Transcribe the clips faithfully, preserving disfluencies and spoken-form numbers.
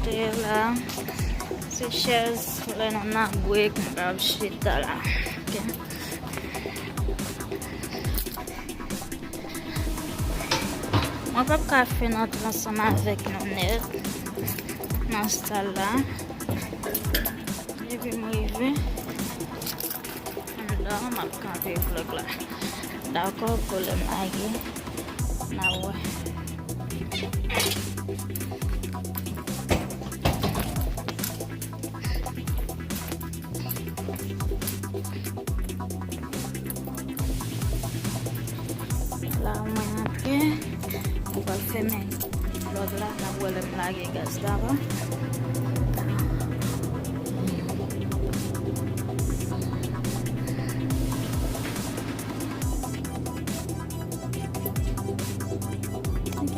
Te la, se chèz lè nou nan brek, nou ap chita la. Ok. Mwen p ap ka fè n antre ansanm avèk nou nèt nan sal la. Depi m rive anndan, m ap kanpe vlòg la. Dakò, pou lè m lage, n a wè. La mwen antre, mwen pral fèmen vlòg la, n ap wè lè m lage gaz la, dakò? Ok.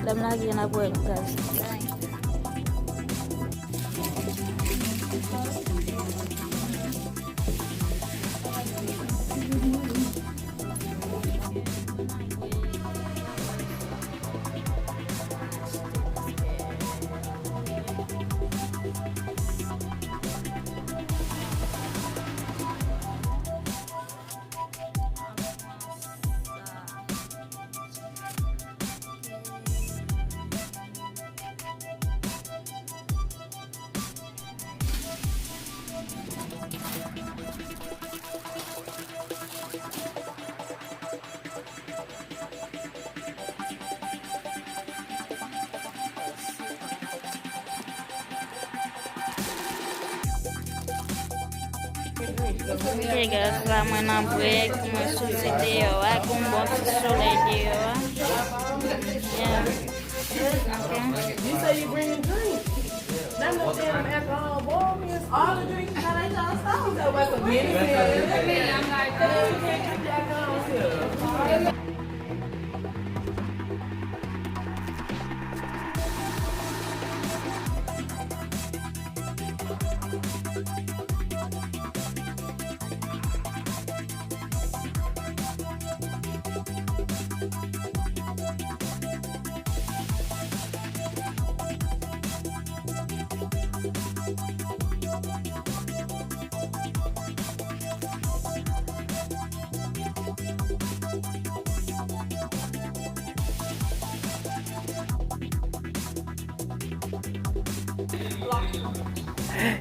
Lè m lage, n ap wè gaz la. Ok, guys, la mwen nan brek, mwen soti deyò a, gon bon ti solèy deyò a. Yeah. Ok. You say you bringing drinks. Not no damn alcohol, boy. All the drinks you got at y'all store. So what's a Guinness? I'm like, oh, you can't keep your alcohol here.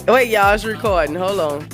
Wait, y'all, it's recording. Hold on.